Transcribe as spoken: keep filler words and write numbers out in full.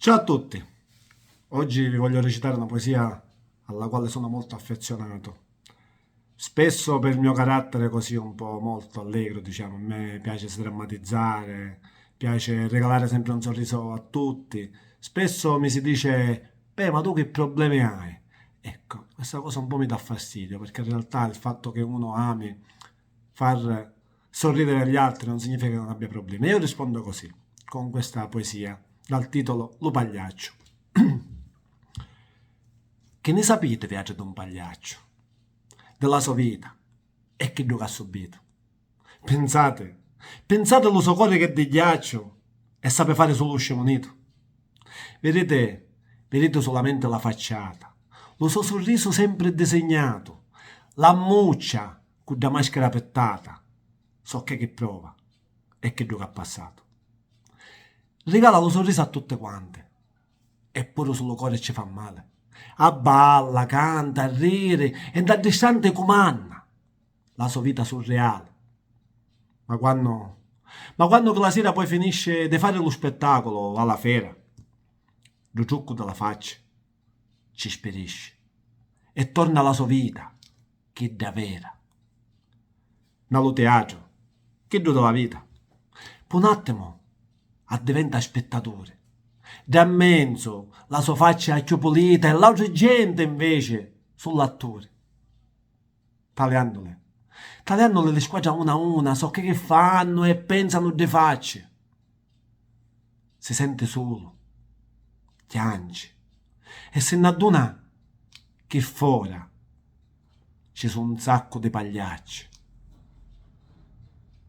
Ciao a tutti! Oggi vi voglio recitare una poesia alla quale sono molto affezionato. Spesso per il mio carattere così un po' molto allegro, diciamo, a me piace sdrammatizzare, piace regalare sempre un sorriso a tutti. Spesso mi si dice: "Beh, ma tu che problemi hai?" Ecco, questa cosa un po' mi dà fastidio, perché in realtà il fatto che uno ami far sorridere gli altri non significa che non abbia problemi. E io rispondo così, con questa poesia, dal titolo Lu pagliacciu. Chi ni sapiti viatri d'un pagliacciu, di la so vita e chiddu ca subitu? Pinsati, pinsati lu so cori ch'è di ghiacciu e sapi fari sulu scimunitu. Viditi, viditi sulamenti la facciata, lu so surrisu sempri disignatu, l'ammuccia cu dda maschira pittata, socchè chi prova e chiddu ch'ha passatu. Rigala lu surrisu a tutti quanti, e puru su lu cori ci fa mali. Abballa, canta, riri e nta distanti cumanna la so vita surriali. Ma quannu, ma quannu chi la sira poi finisci di fari lu spettaculu a la fera, lu truccu di la facci ci spirisci e torna la so vita, chidda vera. Nna lu teatru, chiddu di la vita, p'un attimu addiventa spittaturi. Dda mmenzu la so facci è a cchiù pulita e l'autri genti, inveci, su l'atturi. Taliannuli, taliannuli li squadra una a una, socchè chi fannu e pensanu di facci. Si senti sulu, chianci e si nn'adduna chi fora ci su un saccu di pagliacci.